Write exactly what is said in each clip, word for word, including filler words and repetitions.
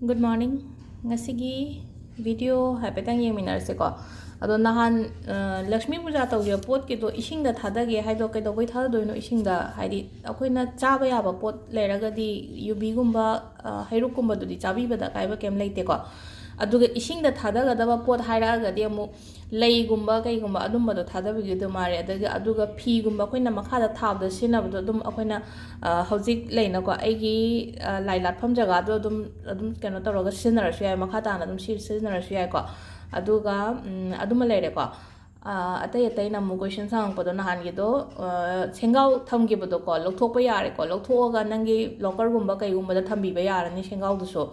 Good morning. ꯉꯁꯤꯒꯤ video ꯍꯥꯏꯐꯦꯠꯇꯪ ꯌꯦꯡꯃꯤꯟꯅꯔꯁꯦꯀꯣ꯫ ꯑꯗꯣ ꯅꯍꯥꯟ, ꯑ, ꯂꯛꯁꯃꯤ ꯄꯨꯖꯥ ꯇꯧꯈꯤꯕ ꯄꯣꯠꯀꯤꯗꯣ ꯏꯁꯤꯡꯗ ꯊꯥꯗꯒꯦ ꯍꯥꯏꯗꯣ ꯀꯩꯗꯧꯕꯩ ꯊꯥꯗꯗꯣꯏꯅꯣ ꯏꯁꯤꯡꯗ? ꯍꯥꯏꯗꯤ ꯑꯩꯈꯣꯏꯅ ꯆꯥꯕ ꯌꯥꯕ ꯄꯣꯠ ꯂꯩꯔꯒꯗꯤ ꯌꯨꯕꯤꯒꯨꯝꯕ, ꯑ, ꯍꯩꯔꯨꯛꯀꯨꯝꯕꯗꯨꯗꯤ ꯆꯥꯕꯤꯕꯗ ꯑꯀꯥꯏꯕ ꯀꯩꯝ ꯂꯩꯇꯦꯀꯣ꯫ ꯑꯗꯨꯒ ꯏꯁꯤꯡꯗ ꯊꯥꯗꯒꯗꯕ ꯄꯣꯠ ꯍꯥꯏꯔꯛꯑꯒꯗꯤ ꯑꯃꯨꯛ ꯂꯩꯒꯨꯝꯕ ꯀꯩꯒꯨꯝꯕ ꯑꯗꯨꯝꯕꯗꯣ ꯊꯥꯗꯕꯤꯒꯗꯧ ꯃꯥꯜꯂꯦ꯫ ꯑꯗꯒꯤ ꯑꯗꯨꯒ ꯐꯤꯒꯨꯝꯕ ꯑꯩꯈꯣꯏꯅ ꯃꯈꯥꯗ ꯊꯥꯕꯗ ꯁꯤꯖꯤꯟꯅꯕꯗꯣ ꯑꯗꯨꯝ ꯑꯩꯈꯣꯏꯅ, ꯑ, ꯍꯧꯖꯤꯛ ꯂꯩꯅꯀꯣ, ꯑꯩꯒꯤ, ꯑ, ꯂꯥꯏ ꯂꯥꯠꯐꯝ ꯖꯒꯥꯗꯣ ꯑꯗꯨꯝ, ꯑꯗꯨꯝ ꯀꯩꯅꯣ ꯇꯧꯔꯒ ꯁꯤꯖꯤꯟꯅꯔꯁꯨ ꯌꯥꯏ, ꯃꯈꯥ ꯇꯥꯅ ꯑꯗꯨꯝ ꯁꯤ-, ꯁꯤꯖꯤꯟꯅꯔꯁꯨ ꯌꯥꯏꯀꯣ꯫ ꯑꯗꯨꯒ, ꯎꯝ, ꯑꯗꯨꯃ ꯂꯩꯔꯦꯀꯣ꯫ ꯑ, ꯑꯇꯩ ꯑꯇꯩꯅ ꯑꯃꯨꯛ question ꯍꯪꯉꯛꯄꯗꯣ ꯅꯍꯥꯟꯒꯤꯗꯣ, ꯑ, ꯁꯦꯡꯒꯥꯎ ꯊꯝꯈꯤꯕꯗꯣꯀꯣ, ꯂꯧꯊꯣꯛꯄ ꯌꯥꯔꯦꯀꯣ, ꯂꯧꯊꯣꯛꯑꯒ ꯅꯪꯒꯤ lockerꯒꯨꯝꯕ ꯀꯩꯒꯨꯝꯕꯗ ꯊꯝꯕꯤꯕ ꯌꯥꯔꯅꯤ ꯁꯦꯡꯒꯥꯎꯗꯨꯁꯨ꯫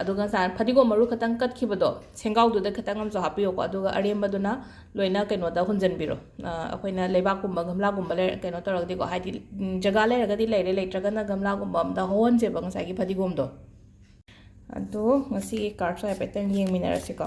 ꯑꯗꯨꯒ ꯉꯁꯥꯏ ꯐꯗꯤꯒꯣꯝ ꯃꯔꯨ ꯈꯛꯇꯪ ꯀꯠꯈꯤꯕꯗꯣ, ꯁꯦꯡꯒꯥꯎꯗꯨꯗ ꯈꯤꯇꯪ ꯑꯃꯁꯨ ꯍꯥꯞꯄꯤꯌꯣꯀꯣ, ꯑꯗꯨꯒ ꯑꯔꯦꯝꯕꯗꯨꯅ ꯂꯣꯏꯅ ꯀꯩꯅꯣꯗ ꯍꯨꯟꯖꯟꯕꯤꯔꯣ꯫ ꯑ, ꯑꯩꯈꯣꯏꯅ ꯂꯩꯕꯥꯛꯀꯨꯝꯕ, ꯒꯝꯂꯥꯒꯨꯝꯕ ꯂꯩꯔ-, ꯀꯩꯅꯣ ꯇꯧꯔꯒꯗꯤꯀꯣ, ꯍꯥꯏꯗꯤ, ꯎꯝ, ꯖꯒꯥ ꯂꯩꯔꯒꯗꯤ ꯂꯩꯔꯦ, ꯂꯩꯇ꯭ꯔꯒꯅ ꯒꯝꯂꯥꯒꯨꯝꯕ ꯑꯝꯗ ꯍꯧꯍꯟꯁꯦꯕ ꯉꯁꯥꯏꯒꯤ ꯐꯗꯤꯒꯣꯝꯗꯣ꯫ ꯑꯗꯣ ꯉꯁꯤꯒꯤ cardꯁꯨ ꯍꯥꯏꯐꯦꯠꯇꯪ ꯌꯦꯡꯃꯤꯟꯅꯔꯁꯤꯀꯣ꯫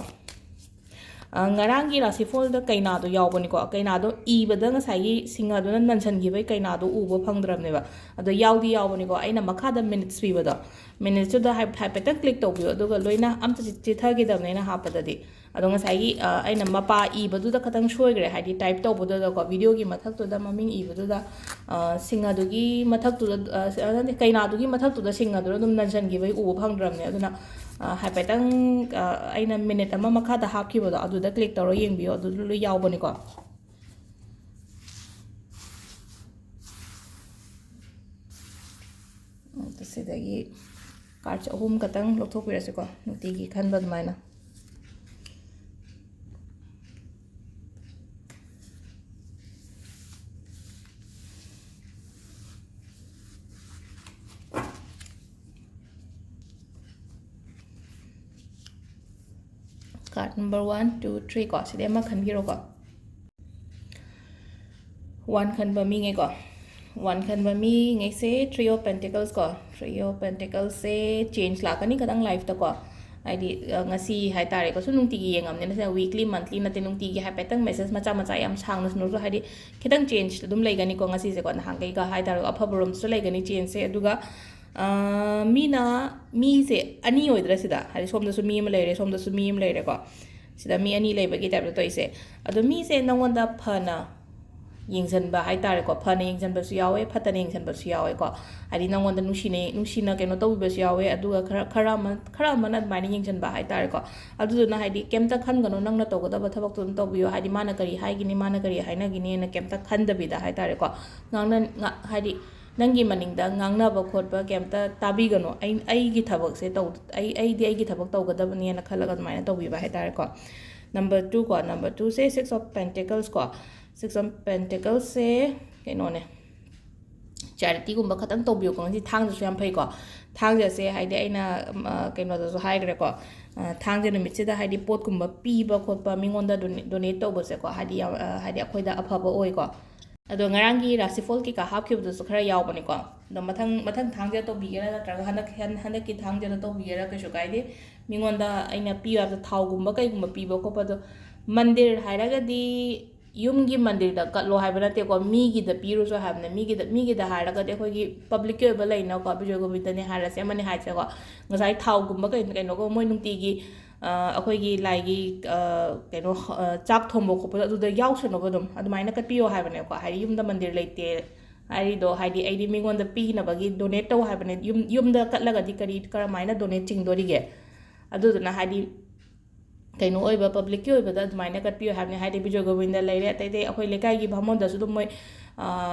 ꯑ, ꯉꯔꯥꯡꯒꯤ ꯔꯥꯁꯤꯐꯣꯜꯗ ꯀꯩꯅꯥꯗꯣ ꯌꯥꯎꯕꯅꯤꯀꯣ꯫ ꯀꯩꯅꯥꯗꯣ ꯏꯕꯗ ꯉꯁꯥꯏꯒꯤ ꯁꯤꯡꯍꯗꯨꯅ ꯅꯟꯁꯟꯈꯤꯕꯒꯤ ꯀꯩꯅꯥꯗꯣ ꯎꯕ ꯐꯪꯗ꯭ꯔꯕꯅꯦꯕ꯫ ꯑꯗꯣ ꯌꯥꯎꯗꯤ ꯌꯥꯎꯕꯅꯤꯀꯣ꯫ ꯑꯩꯅ ꯃꯈꯥꯗ minutes ꯄꯤꯕꯗꯣ, minutesꯇꯨꯗ ꯍꯥꯏ-, ꯍꯥꯏꯐꯦꯠꯇꯪ click ꯇꯧꯕꯤꯌꯣ, ꯑꯗꯨꯒ ꯂꯣꯏꯅ ꯑꯝꯇ ꯆꯤ-, ꯆꯤꯊꯈꯤꯗꯕꯅꯦ ꯑꯩꯅ ꯍꯥꯞꯄꯗꯗꯤ꯫ ꯑꯗꯣ ꯉꯁꯥꯏꯒꯤ, ꯑ, ꯑꯩꯅ ꯃꯄꯥ ꯏꯕꯗꯨꯗ ꯈꯇꯪ ꯁꯣꯏꯈ꯭ꯔꯦ, ꯍꯥꯏꯗꯤ type ꯇꯧꯕꯗꯨꯗꯀꯣ, videoꯒꯤ ꯃꯊꯛꯇꯨꯗ ꯃꯃꯤꯡ ꯏꯕꯗꯨꯗ, ꯑ, ꯁꯤꯡꯍꯗꯨꯒꯤ ꯃꯊꯛꯇꯨꯗ, ꯑ, ꯁꯤ-, ꯑ, ꯅꯠꯇꯦ, ꯀꯩꯅꯥꯗꯨꯒꯤ ꯃꯊꯛꯇꯨꯗ ꯁꯤꯡꯍꯗꯨꯅ ꯑꯗꯨꯝ ꯅꯟꯁꯟꯈꯤꯕꯒꯤ ꯎꯕ ꯐꯪꯗ꯭ꯔꯕꯅꯦ꯫ ꯑꯗꯨꯅ, ꯑ, ꯍꯥꯏꯐꯦꯠꯇꯪ, ꯑ, ꯑꯩꯅ minute ꯑꯃ ꯃꯈꯥꯗ ꯍꯥꯞꯈꯤꯕꯗꯣ, ꯑꯗꯨꯗ click ꯇꯧꯔ ꯌꯦꯡꯕꯤꯌꯣ, ꯑꯗꯨꯗ ꯂꯣꯏ ꯌꯥꯎꯕꯅꯤꯀꯣ꯫ ꯑꯗꯨ ꯁꯤꯗꯒꯤ cardꯁꯦ ꯑꯍꯨꯝ ꯈꯛꯇꯪ ꯂꯧꯊꯣꯛꯄꯤꯔꯁꯤꯀꯣ, ꯅꯨꯡꯇꯤꯒꯤ ꯈꯟꯕ ꯑꯗꯨꯃꯥꯏꯅ꯫ Card number one, two, three ꯀꯣ, ꯁꯤꯗꯩ ꯑꯃ ꯈꯟꯕꯤꯔꯣꯀꯣ꯫ One ꯈꯟꯕ ꯃꯤꯉꯩꯀꯣ, one ꯈꯟꯕ ꯃꯤꯉꯩꯁꯦ Three of Pentacles ꯀꯣ, Three of Pentaclesꯁꯦ change ꯂꯥꯛꯀꯅꯤ ꯈꯤꯇꯪ lifeꯇꯀꯣ꯫ ꯍꯥꯏꯗꯤ, ꯑ, ꯉꯁꯤ ꯍꯥꯏꯇꯥꯔꯦꯀꯣ, ꯁꯨꯝ ꯅꯨꯡꯇꯤꯒꯤ ꯌꯦꯡꯉꯝꯅꯤꯅ, ꯁꯤꯅ weekly, monthly ꯅꯠꯇꯦ, ꯅꯨꯡꯇꯤꯒꯤ ꯍꯥꯏꯐꯦꯠꯇꯪ message ꯃꯆꯥ ꯃꯆꯥ, ꯌꯥꯝ ꯁꯥꯡꯅ ꯁꯨꯅꯁꯨ, ꯍꯥꯏꯗꯤ ꯈꯤꯇꯪ change ꯑꯗꯨꯝ ꯂꯩꯒꯅꯤꯀꯣ ꯉꯁꯤꯁꯦꯀꯣ꯫ ꯅꯍꯥꯟꯈꯩꯒ ꯍꯥꯏꯇꯥꯔꯦꯀꯣ, ꯑꯐꯕꯔꯣꯝꯁꯨ ꯂꯩꯒꯅꯤ changeꯁꯦ, ꯑꯗꯨꯒ ꯃꯤꯅ, ꯃꯤꯁꯦ ꯑꯅꯤ ꯑꯣꯏꯗ꯭ꯔꯥ ꯁꯤꯗ? ꯍꯥꯏꯗꯤ ꯁꯣꯝꯗꯁꯨ ꯃꯤ ꯑꯃ ꯂꯩꯔꯦ, ꯁꯣꯝꯗꯁꯨ ꯃꯤ ꯑꯃ ꯂꯩꯔꯦꯀꯣ꯫ ꯁꯤꯗ ꯃꯤ ꯑꯅꯤ ꯂꯩꯕꯒꯤ type ꯇ ꯇꯧꯔꯤꯁꯦ꯫ ꯑꯗꯣ ꯃꯤꯁꯦ ꯅꯪꯉꯣꯟꯗ ꯐꯅ ꯌꯦꯡꯁꯤꯟꯕ ꯍꯥꯏꯇꯥꯔꯦꯀꯣ, ꯐꯅ ꯌꯦꯡꯁꯤꯟꯕꯁꯨ ꯌꯥꯎꯋꯦ, ꯐꯠꯇꯅ ꯌꯦꯡꯁꯤꯟꯕꯁꯨ ꯌꯥꯎꯋꯦꯀꯣ꯫ ꯍꯥꯏꯗꯤ ꯅꯪꯉꯣꯟꯗ ꯅꯨꯡꯁꯤꯅ, ꯅꯨꯡꯁꯤꯅ ꯀꯩꯅꯣ ꯇꯧꯕꯤꯕꯁꯨ ꯌꯥꯎꯋꯦ, ꯑꯗꯨꯒ ꯈꯔ, ꯈꯔ ꯑꯃ, ꯈꯔ ꯑꯃꯅ ꯑꯗꯨꯃꯥꯏꯅ ꯌꯦꯡꯁꯤꯟꯕ ꯍꯥꯏꯇꯥꯔꯦꯀꯣ꯫ ꯑꯗꯨꯗꯨꯅ ꯍꯥꯏꯗꯤ ꯀꯩꯝꯇ ꯈꯟꯒꯅꯨ, ꯅꯪꯅ ꯇꯧꯒꯗꯕ ꯊꯕꯛꯇꯣ ꯑꯗꯨꯝ ꯇꯧꯕꯤꯌꯣ꯫ ꯍꯥꯏꯗꯤ ꯃꯥꯅ ꯀꯔꯤ ꯍꯥꯏꯒꯤꯅꯤ, ꯃꯥꯅ ꯀꯔꯤ ꯍꯥꯏꯅꯒꯤꯅꯤꯅ ꯀꯩꯝꯇ ꯈꯟꯗꯕꯤꯗ ꯍꯥꯏꯇꯥꯔꯦꯀꯣ꯫ ꯉꯥꯡꯅ-, ꯉꯥ-, ꯍꯥꯏꯗꯤ ꯅꯪꯒꯤ ꯃꯅꯤꯡꯗ ꯉꯥꯡꯅꯕ ꯈꯣꯠꯄ ꯀꯩꯝꯇ ꯇꯥꯕꯤꯒꯅꯨ꯫ ꯑꯩ, ꯑꯩꯒꯤ ꯊꯕꯛꯁꯦ ꯇꯧ-, ꯑꯩ, ꯑꯩꯗꯤ ꯑꯩꯒꯤ ꯊꯕꯛ ꯇꯧꯒꯗꯕꯅꯦꯅ ꯈꯜꯂꯒ ꯑꯗꯨꯃꯥꯏꯅ ꯇꯧꯕꯤꯕ ꯍꯥꯏꯇꯥꯔꯦꯀꯣ꯫ Number two ꯀꯣ, number two say Six of Pentacles ꯀꯣ꯫ Six of Pentacles ꯁꯦ ꯀꯩꯅꯣꯅꯦ, charity ꯒꯨꯝꯕ ꯈꯇꯪ ꯇꯧꯕꯤꯌꯨꯀꯣ꯫ ꯉꯁꯤ ꯊꯥꯡꯖꯁꯨ ꯌꯥꯝ ꯐꯩꯀꯣ꯫ ꯊꯥꯡꯖꯁꯦ ꯍꯥꯏꯗꯤ ꯑꯩꯅ, ꯎꯝ, ꯑ, ꯀꯩꯅꯣꯗꯁꯨ ꯍꯥꯏꯈ꯭ꯔꯦꯀꯣ꯫ ꯑ, ꯊꯥꯡꯖ ꯅꯨꯃꯤꯠꯁꯤꯗ ꯍꯥꯏꯗꯤ ꯄꯣꯠꯀꯨꯝꯕ ꯄꯤꯕ ꯈꯣꯠꯄ, ꯃꯤꯉꯣꯟꯗ donate, donate ꯇꯧꯕꯁꯦꯀꯣ, ꯍꯥꯏꯗꯤ ꯌꯥꯝ, ꯑ, ꯍꯥꯏꯗꯤ ꯑꯩꯈꯣꯏꯗ ꯑꯐꯕ ꯑꯣꯏꯀꯣ꯫ ꯑꯗꯣ ꯉꯔꯥꯡꯒꯤ ꯔꯥꯁꯤꯐꯣꯜ ꯀꯩꯀꯥ ꯍꯥꯞꯈꯤꯕꯗꯨꯁꯨ ꯈꯔ ꯌꯥꯎꯕꯅꯤꯀꯣ꯫ ꯑꯗꯣ ꯃꯊꯪ, ꯃꯊꯪ ꯊꯥꯡꯖ ꯇꯧꯕꯤꯒꯦꯔꯥ ꯅꯠꯇ꯭ꯔꯒ ꯍꯟꯗꯛ, ꯍꯟ-, ꯍꯟꯗꯛꯀꯤ ꯊꯥꯡꯖꯗ ꯇꯧꯕꯤꯒꯦꯔꯥ ꯀꯩꯁꯨ ꯀꯥꯏꯗꯦ꯫ ꯃꯤꯉꯣꯟꯗ ꯑꯩꯅ ꯄꯤꯌꯨ ꯍꯥꯏꯕꯗ ꯊꯥꯎꯒꯨꯝꯕ ꯀꯩꯒꯨꯝꯕ ꯄꯤꯕ ꯈꯣꯠꯄꯗꯣ, ꯃꯟꯗꯤꯔ ꯍꯥꯏꯔꯒꯗꯤ ꯌꯨꯝꯒꯤ ꯃꯟꯗꯤꯔꯗ ꯀꯠꯂꯣ ꯍꯥꯏꯕ ꯅꯠꯇꯦꯀꯣ, ꯃꯤꯒꯤꯗ ꯄꯤꯔꯨꯁꯨ ꯍꯥꯏꯕꯅꯦ꯫ ꯃꯤꯒꯤꯗ, ꯃꯤꯒꯤꯗ ꯍꯥꯏꯔꯒꯗꯤ ꯑꯩꯈꯣꯏꯒꯤ public ꯀꯤ ꯑꯣꯏꯕ ꯂꯩꯅꯀꯣ, ꯕꯤꯖꯣꯏ ꯒꯣꯕꯤꯟꯗꯅꯦ ꯍꯥꯏꯔꯁꯦ, ꯑꯃꯅꯦ ꯍꯥꯏꯁꯦꯀꯣ, ꯉꯁꯥꯏ ꯊꯥꯎꯒꯨꯝꯕ ꯀꯩꯅꯣ, ꯀꯩꯅꯣꯒꯨꯝꯕ ꯃꯣꯏ ꯅꯨꯡꯇꯤꯒꯤ, ꯑ, ꯑꯩꯈꯣꯏꯒꯤ ꯂꯥꯏꯒꯤ, ꯑ, ꯀꯩꯅꯣ, ꯑ, ꯆꯥꯛ ꯊꯣꯡꯕ ꯈꯣꯠꯄꯗꯣ ꯑꯗꯨꯗ ꯌꯥꯎꯁꯅꯨꯕ ꯑꯗꯨꯝ, ꯑꯗꯨꯃꯥꯏꯅ ꯀꯠꯄꯤꯌꯣ ꯍꯥꯏꯕꯅꯦꯀꯣ꯫ ꯍꯥꯏꯗꯤ ꯌꯨꯝꯗ ꯃꯟꯗꯤꯔ ꯂꯩꯇꯦ ꯍꯥꯏꯔꯤꯗꯣ, ꯍꯥꯏꯗꯤ ꯑꯩꯗꯤ ꯃꯤꯉꯣꯟꯗ ꯄꯤꯅꯕꯒꯤ donate ꯇꯧ ꯍꯥꯏꯕꯅꯦ꯫ ꯌꯨꯝ, ꯌꯨꯝꯗ ꯀꯠꯂꯒꯗꯤ ꯀꯔꯤ, ꯀꯔꯝꯍꯥꯏꯅ donate ꯆꯤꯡꯗꯣꯔꯤꯒꯦ? ꯑꯗꯨꯗꯨꯅ ꯍꯥꯏꯗꯤ ꯀꯩꯅꯣ ꯑꯣꯏꯕ, public ꯀꯤ ꯑꯣꯏꯕꯗ ꯑꯗꯨꯃꯥꯏꯅ ꯀꯠꯄꯤꯌꯨ ꯍꯥꯏꯕꯅꯦ꯫ ꯍꯥꯏꯗꯤ ꯕꯤꯖꯣꯏ ꯒꯣꯕꯤꯟꯗ ꯂꯩꯔꯦ, ꯑꯇꯩ ꯑꯇꯩ ꯑꯩꯈꯣꯏ ꯂꯩꯀꯥꯏꯒꯤ ꯚꯥꯃꯣꯟꯗꯁꯨ ꯑꯗꯨꯝ ꯃꯣꯏ, ꯑ,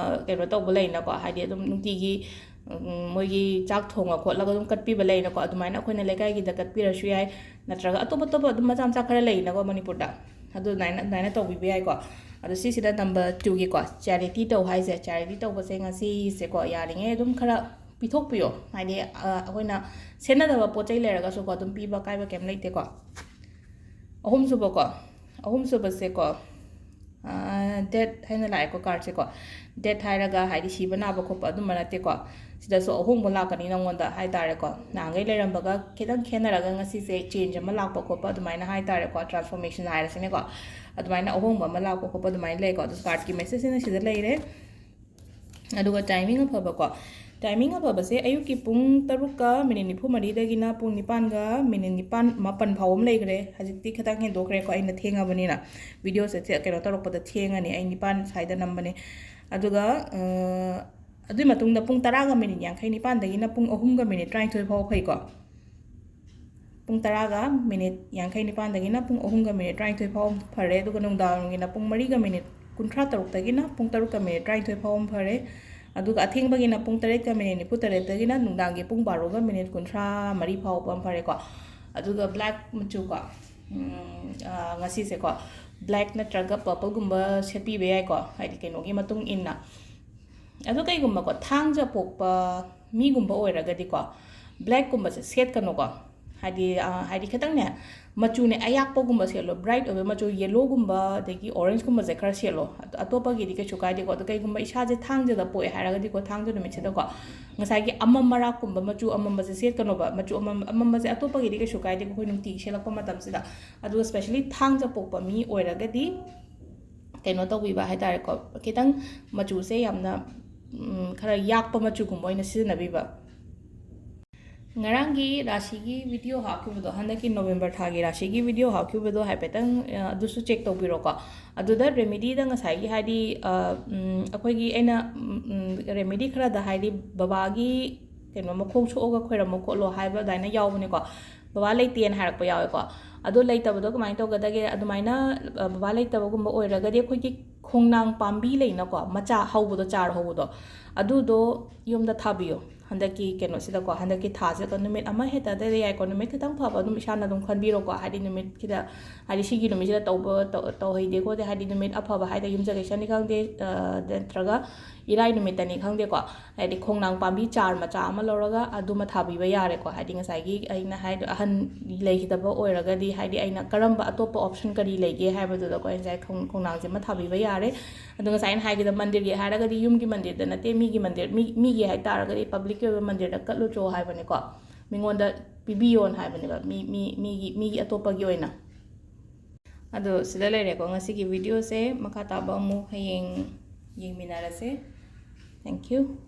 ꯀꯩꯅꯣ ꯇꯧꯕ ꯂꯩꯅꯀꯣ, ꯍꯥꯏꯗꯤ ꯑꯗꯨꯝ ꯅꯨꯡꯇꯤꯒꯤ, ꯎꯝ, ꯃꯣꯏꯒꯤ ꯆꯥꯛ ꯊꯣꯡꯉ ꯈꯣꯠꯂꯒ ꯑꯗꯨꯝ ꯀꯠꯄꯤꯕ ꯂꯩꯅꯀꯣ, ꯑꯗꯨꯃꯥꯏꯅ ꯑꯩꯈꯣꯏꯅ ꯂꯩꯀꯥꯏꯒꯤꯗ ꯀꯠꯄꯤꯔꯁꯨ ꯌꯥꯏ, ꯅꯠꯇ꯭ꯔꯒ ꯑꯇꯣꯞ ꯑꯇꯣꯞꯄ ꯑꯗꯨꯝ ꯃꯆꯥ ꯃꯆꯥ ꯈꯔ ꯂꯩꯅꯀꯣ ꯃꯅꯤꯄꯨꯔꯗ, ꯑꯗꯨ ꯑꯗꯨꯃꯥꯏꯅ, ꯑꯗꯨꯃꯥꯏꯅ ꯇꯧꯕꯤꯕ ꯌꯥꯏꯀꯣ꯫ ꯑꯗꯣ ꯁꯤꯁꯤꯗ number two ꯒꯤꯀꯣ, charity ꯇꯧ ꯍꯥꯏꯁꯦ, charity ꯇꯧꯕꯁꯦ ꯉꯁꯤꯁꯦꯀꯣ, ꯌꯥꯔꯤꯉꯩ ꯑꯗꯨꯝ ꯈꯔ ꯄꯤꯊꯣꯛꯄꯤꯌꯣ꯫ ꯍꯥꯏꯗꯤ, ꯑ, ꯑꯩꯈꯣꯏꯅ ꯁꯦꯠꯅꯗꯕ ꯄꯣꯠ ꯆꯩ ꯂꯩꯔꯒꯁꯨꯀꯣ, ꯑꯗꯨꯝ ꯄꯤꯕ ꯑꯀꯥꯏꯕ ꯀꯩꯝ ꯂꯩꯇꯦꯀꯣ꯫ ꯑꯍꯨꯝꯁꯨꯕꯀꯣ, ꯑꯍꯨꯝꯁꯨꯕꯁꯦꯀꯣ, ꯑ, Death ꯍꯥꯏꯅ ꯂꯥꯛꯑꯦꯀꯣ card ꯁꯦꯀꯣ꯫ Death ꯍꯥꯏꯔꯒ ꯍꯥꯏꯗꯤ ꯁꯤꯕ ꯅꯥꯕ ꯈꯣꯠꯄ ꯑꯗꯨꯝꯕ ꯅꯠꯇꯦꯀꯣ꯫ ꯁꯤꯗꯁꯨ ꯑꯍꯣꯡꯕ ꯂꯥꯛꯀꯅꯤ ꯅꯪꯉꯣꯟꯗ ꯍꯥꯏꯇꯥꯔꯦꯀꯣ꯫ ꯅꯍꯥꯟꯈꯩ ꯂꯩꯔꯝꯕꯒ ꯈꯤꯇꯪ ꯈꯦꯠꯅꯔꯒ ꯉꯁꯤꯁꯦ change ꯑꯃ ꯂꯥꯛꯄ ꯈꯣꯠꯄ ꯑꯗꯨꯃꯥꯏꯅ ꯍꯥꯏꯇꯥꯔꯦꯀꯣ, transformation ꯍꯥꯏꯔꯁꯤꯅꯦꯀꯣ꯫ ꯑꯗꯨꯃꯥꯏꯅ ꯑꯍꯣꯡꯕ ꯑꯃ ꯂꯥꯛꯄ ꯈꯣꯠꯄ ꯑꯗꯨꯃꯥꯏꯅ ꯂꯩꯀꯣ꯫ ꯑꯗꯨ card ꯀꯤ message ꯁꯤꯅ ꯁꯤꯗ ꯂꯩꯔꯦ꯫ ꯑꯗꯨꯒ timing ꯑꯐꯕꯀꯣ, ꯇꯥꯏꯃꯤꯡ ꯑꯐꯕꯁꯦ ꯑꯌꯨꯛꯀꯤ ꯄꯨꯡ ꯇꯔꯨꯛꯀ ꯃꯤꯅꯤꯠ ꯅꯤꯐꯨ ꯃꯔꯤꯗꯒꯤꯅ ꯄꯨꯡ ꯅꯤꯄꯥꯟꯒ ꯃꯤꯅꯤꯠ ꯅꯤꯄꯥꯟ, ꯃꯥꯄꯟ ꯐꯥꯎꯕ ꯑꯃ ꯂꯩꯈ꯭ꯔꯦ꯫ ꯍꯧꯖꯤꯛꯇꯤ ꯈꯤꯇꯪ ꯍꯦꯟꯗꯣꯛꯈ꯭ꯔꯦꯀꯣ, ꯑꯩꯅ ꯊꯦꯡꯉꯕꯅꯤꯅ ꯚꯤꯗꯤꯑꯣꯁꯦ ꯊꯦ-, ꯀꯩꯅꯣ ꯇꯧꯔꯛꯄꯗ ꯊꯦꯡꯉꯅꯤ꯫ ꯑꯩ ꯅꯤꯄꯥꯟ ꯁ꯭ꯋꯥꯏꯗ ꯅꯝꯕꯅꯦ꯫ ꯑꯗꯨꯒ, ꯑ, ꯑꯗꯨꯒꯤ ꯃꯇꯨꯡꯗ ꯄꯨꯡ ꯇꯔꯥꯒ ꯃꯤꯅꯤꯠ ꯌꯥꯡꯈꯩ ꯅꯤꯄꯥꯟꯗꯒꯤꯅ ꯄꯨꯡ ꯑꯍꯨꯝꯒ ꯃꯤꯅꯤꯠ ꯇꯔꯥꯅꯤꯊꯣꯏ ꯐꯥꯎꯕ ꯐꯩꯀꯣ꯫ ꯄꯨꯡ ꯇꯔꯥꯒ ꯃꯤꯅꯤꯠ ꯌꯥꯡꯈꯩ ꯅꯤꯄꯥꯟꯗꯒꯤꯅ ꯄꯨꯡ ꯑꯍꯨꯝꯒ ꯃꯤꯅꯤꯠ ꯇꯔꯥꯅꯤꯊꯣꯏ ꯐꯥꯎꯕ ꯐꯔꯦ꯫ ꯑꯗꯨꯒ ꯅꯨꯡꯗꯥꯡꯒꯤꯅ ꯄꯨꯡ ꯃꯔꯤꯒ ꯃꯤꯅꯤꯠ ꯀꯨꯟꯊ꯭ꯔꯥ ꯇꯔꯨꯛꯇꯒꯤꯅ ꯄꯨꯡ ꯇꯔꯨꯛꯀ ꯃꯤꯅꯤꯠ ꯇꯔꯥꯅꯤꯊꯣꯏ ꯐꯥꯎꯕ ꯐꯔꯦ꯫ ꯑꯗꯨꯒ ꯑꯊꯦꯡꯕꯒꯤꯅ ꯄꯨꯡ ꯇꯔꯦꯠꯀ ꯃꯤꯅꯤꯠ ꯅꯤꯐꯨ ꯇꯔꯦꯠꯇꯒꯤꯅ ꯅꯨꯡꯗꯥꯡꯒꯤ ꯄꯨꯡ ꯕꯥꯔꯣꯒ ꯃꯤꯅꯤꯠ ꯀꯨꯟꯊ꯭ꯔꯥ ꯃꯔꯤ ꯐꯥꯎꯕ ꯑꯃ ꯐꯔꯦꯀꯣ꯫ ꯑꯗꯨꯒ ꯕ꯭ꯂꯦꯛ ꯃꯆꯨꯀꯣ, ꯎꯝ, ꯑ, ꯉꯁꯤꯁꯦꯀꯣ, ꯕ꯭ꯂꯦꯛ ꯅꯠꯇ꯭ꯔꯒ ꯄꯔꯄꯜꯒꯨꯝꯕ ꯁꯦꯠꯄꯤꯕ ꯌꯥꯏꯀꯣ, ꯍꯥꯏꯗꯤ ꯀꯩꯅꯣꯒꯤ ꯃꯇꯨꯡ ꯏꯟꯅ꯫ ꯑꯗꯣ ꯀꯩꯒꯨꯝꯕꯀꯣ, ꯊꯥꯡꯖ ꯄꯣꯛꯄ ꯃꯤꯒꯨꯝꯕ ꯑꯣꯏꯔꯒꯗꯤꯀꯣ, ꯕ꯭ꯂꯦꯛꯀꯨꯝꯕꯁꯦ ꯁꯦꯠꯀꯅꯨꯀꯣ꯫ ꯍꯥꯏꯗꯤ, ꯑ, ꯍꯥꯏꯗꯤ ꯈꯤꯇꯪꯅꯦ, ꯃꯆꯨꯅꯦ ꯑꯌꯥꯛꯄꯒꯨꯝꯕ ꯁꯦꯠꯂꯣ, ꯕ꯭ꯔꯥꯏꯠ ꯑꯣꯏꯕ ꯃꯆꯨ, ꯌꯦꯂꯣꯒꯨꯝꯕ, ꯑꯗꯒꯤ ꯑꯣꯔꯦꯟꯖꯀꯨꯝꯕꯁꯦ ꯈꯔ ꯁꯦꯠꯂꯣ꯫ ꯑꯗꯣ ꯑꯇꯣꯞꯄꯒꯤꯗꯤ ꯀꯩꯁꯨ ꯀꯥꯏꯗꯦꯀꯣ꯫ ꯑꯗꯣ ꯀꯩꯒꯨꯝꯕ ꯏꯁꯥꯁꯦ ꯊꯥꯡꯖꯗ ꯄꯣꯛꯑꯦ ꯍꯥꯏꯔꯒꯗꯤꯀꯣ, ꯊꯥꯡꯖ ꯅꯨꯃꯤꯠꯁꯤꯗꯀꯣ, ꯉꯁꯥꯏꯒꯤ ꯑꯃꯝ ꯑꯔꯥꯛꯀꯨꯝꯕ, ꯃꯆꯨ ꯑꯃꯝꯕꯁꯦ ꯁꯦꯠꯀꯅꯣꯕ꯫ ꯃꯆꯨ ꯑꯃꯝ-, ꯑꯃꯝꯕꯁꯦ ꯑꯇꯣꯞꯄꯒꯤꯗꯤ ꯀꯩꯁꯨ ꯀꯥꯏꯗꯦꯀꯣ, ꯑꯩꯈꯣꯏ ꯅꯨꯡꯇꯤꯒꯤ ꯁꯦꯠꯂꯛꯄ ꯃꯇꯝꯁꯤꯗ꯫ ꯑꯗꯨꯒ specially ꯊꯥꯡꯖ ꯄꯣꯛꯄ ꯃꯤ ꯑꯣꯏꯔꯒꯗꯤ ꯀꯩꯅꯣ ꯇꯧꯕꯤꯕ ꯍꯥꯏꯇꯥꯔꯦꯀꯣ, ꯈꯤꯇꯪ ꯃꯆꯨꯁꯦ ꯌꯥꯝꯅ, ꯎꯝ, ꯈꯔ ꯌꯥꯛꯄ ꯃꯆꯨꯒꯨꯝꯕ ꯑꯣꯏꯅ ꯁꯤꯖꯤꯟꯅꯕꯤꯕ꯫ ꯉꯔꯥꯡꯒꯤ ꯔꯥꯁꯤꯒꯤ ꯚꯤꯗꯤꯑꯣ ꯍꯥꯞꯈꯤꯕꯗꯣ, ꯍꯟꯗꯛꯀꯤ ꯅꯣꯕꯦꯝꯕꯔ ꯊꯥꯒꯤ ꯔꯥꯁꯤꯒꯤ ꯚꯤꯗꯤꯑꯣ ꯍꯥꯞꯈꯤꯕꯗꯣ ꯍꯥꯏꯐꯦꯠꯇꯪ, ꯑ, ꯑꯗꯨꯁꯨ ꯆꯦꯛ ꯇꯧꯕꯤꯔꯣꯀꯣ꯫ ꯑꯗꯨꯗ ꯔꯦꯃꯤꯗꯤꯗ ꯉꯁꯥꯏꯒꯤ, ꯍꯥꯏꯗꯤ, ꯑ, ꯎꯝ, ꯑꯩꯈꯣꯏꯒꯤ ꯑꯩꯅ, ꯎꯝ, ꯎꯝ, ꯔꯦꯃꯤꯗꯤ ꯈꯔꯗ, ꯍꯥꯏꯗꯤ, ꯕꯕꯥꯒꯤ ꯀꯩꯅꯣ ꯃꯈꯣꯡ ꯁꯣꯛꯑꯒ ꯈꯣꯏꯔꯝꯃꯣ ꯈꯣꯠꯂꯣ ꯍꯥꯏꯕ ꯑꯗꯨꯃꯥꯏꯅ ꯌꯥꯎꯕꯅꯦꯀꯣ꯫ ꯕꯕꯥ ꯂꯩꯇꯦꯅ ꯍꯥꯏꯔꯛꯄ ꯌꯥꯎꯋꯦꯀꯣ꯫ ꯑꯗꯣ ꯂꯩꯇꯕꯗꯣ ꯀꯃꯥꯏꯅ ꯇꯧꯒꯗꯒꯦ? ꯑꯗꯨꯃꯥꯏꯅ, ꯑ, ꯕꯕꯥ ꯂꯩꯇꯕꯒꯨꯝꯕ ꯑꯣꯏꯔꯒꯗꯤ ꯑꯩꯈꯣꯏꯒꯤ ꯈꯣꯡꯅꯥꯡ ꯄꯥꯝꯕꯤ ꯂꯩꯅꯀꯣ, ꯃꯆꯥ ꯍꯧꯕꯗꯣ, ꯆꯥꯔ ꯍꯧꯕꯗꯣ, ꯑꯗꯨꯗꯣ ꯌꯨꯝꯗ ꯊꯥꯕꯤꯌꯣ꯫ ꯍꯟꯗꯛꯀꯤ ꯀꯩꯅꯣꯁꯤꯗꯀꯣ, ꯍꯟꯗꯛꯀꯤ ꯊꯥꯁꯤꯗꯀꯣ, ꯅꯨꯃꯤꯠ ꯑꯃ ꯍꯦꯛꯇꯗ ꯌꯥꯏꯀꯣ, ꯅꯨꯃꯤꯠ ꯈꯤꯇꯪ ꯐꯕ ꯑꯗꯨꯝ ꯏꯁꯥꯅ ꯑꯗꯨꯝ ꯈꯟꯕꯤꯔꯣꯀꯣ꯫ ꯍꯥꯏꯗꯤ ꯅꯨꯃꯤꯠꯁꯤꯗ, ꯍꯥꯏꯗꯤ ꯁꯤꯒꯤ ꯅꯨꯃꯤꯠꯁꯤꯗ ꯇꯧꯕ, ꯇꯧ-, ꯇꯧꯍꯩꯗꯦ ꯈꯣꯠꯇꯦ, ꯍꯥꯏꯗꯤ ꯅꯨꯃꯤꯠ ꯑꯐꯕ ꯍꯥꯏꯗꯤ ꯌꯨꯝꯖꯀꯩꯁꯅꯤ ꯈꯪꯗꯦ, ꯑ, ꯅꯠꯇ꯭ꯔꯒ ꯏꯔꯥꯏ ꯅꯨꯃꯤꯠꯇꯅꯤ ꯈꯪꯗꯦꯀꯣ, ꯍꯥꯏꯗꯤ ꯈꯣꯡꯅꯥꯡ ꯄꯥꯝꯕꯤ ꯆꯥꯔ ꯃꯆꯥ ꯑꯃ ꯂꯧꯔꯒ ꯑꯗꯨꯃ ꯊꯥꯕꯤꯕ ꯌꯥꯔꯦꯀꯣ꯫ ꯍꯥꯏꯗꯤ ꯉꯁꯥꯏꯒꯤ ꯑꯩꯅ ꯍꯥꯏꯗꯣ, ꯑꯍꯟ ꯂꯩꯈꯤꯗꯕ ꯑꯣꯏꯔꯒꯗꯤ, ꯍꯥꯏꯗꯤ ꯑꯩꯅ ꯀꯔꯝꯕ ꯑꯇꯣꯞꯄ ꯑꯣꯞꯁꯟ ꯀꯔꯤ ꯂꯩꯒꯦ ꯍꯥꯏꯕꯗꯨꯗꯀꯣ, ꯑꯩ ꯉꯁꯥꯏ ꯈꯣꯡ-, ꯈꯣꯡꯅꯥꯡꯁꯤꯃ ꯊꯥꯕꯤꯕ ꯌꯥꯔꯦ꯫ ꯑꯗꯣ ꯉꯁꯥꯏ ꯑꯩꯅ ꯍꯥꯏꯒꯗꯕ ꯃꯟꯗꯤꯔꯒꯤ ꯍꯥꯏꯔꯒꯗꯤ ꯌꯨꯝꯒꯤ ꯃꯟꯗꯤꯔꯗ ꯅꯠꯇꯦ, ꯃꯤꯒꯤ ꯃꯟꯗꯤꯔ, ꯃꯤ, ꯃꯤꯒꯤ ꯍꯥꯏꯇꯥꯔꯒꯗꯤ ꯄꯕ꯭ꯂꯤꯛꯀꯤ ꯑꯣꯏꯕ ꯃꯟꯗꯤꯔꯗ ꯀꯠꯂꯨꯆꯣ ꯍꯥꯏꯕꯅꯤꯀꯣ, ꯃꯤꯉꯣꯟꯗ ꯄꯤꯕꯤꯌꯣꯅ ꯍꯥꯏꯕꯅꯦꯕ, ꯃꯤ, ꯃꯤ, ꯃꯤꯒꯤ, ꯃꯤꯒꯤ ꯑꯇꯣꯞꯄꯒꯤ ꯑꯣꯏꯅ꯫ ꯑꯗꯣ ꯁꯤꯗ ꯂꯩꯔꯦꯀꯣ ꯉꯁꯤꯒꯤ ꯚꯤꯗꯤꯑꯣꯁꯦ꯫ ꯃꯈꯥ ꯇꯥꯕ ꯑꯃꯨꯛ ꯍꯌꯦꯡ ꯌꯦꯡꯃꯤꯟꯅꯔꯁꯦ꯫ Thank you꯫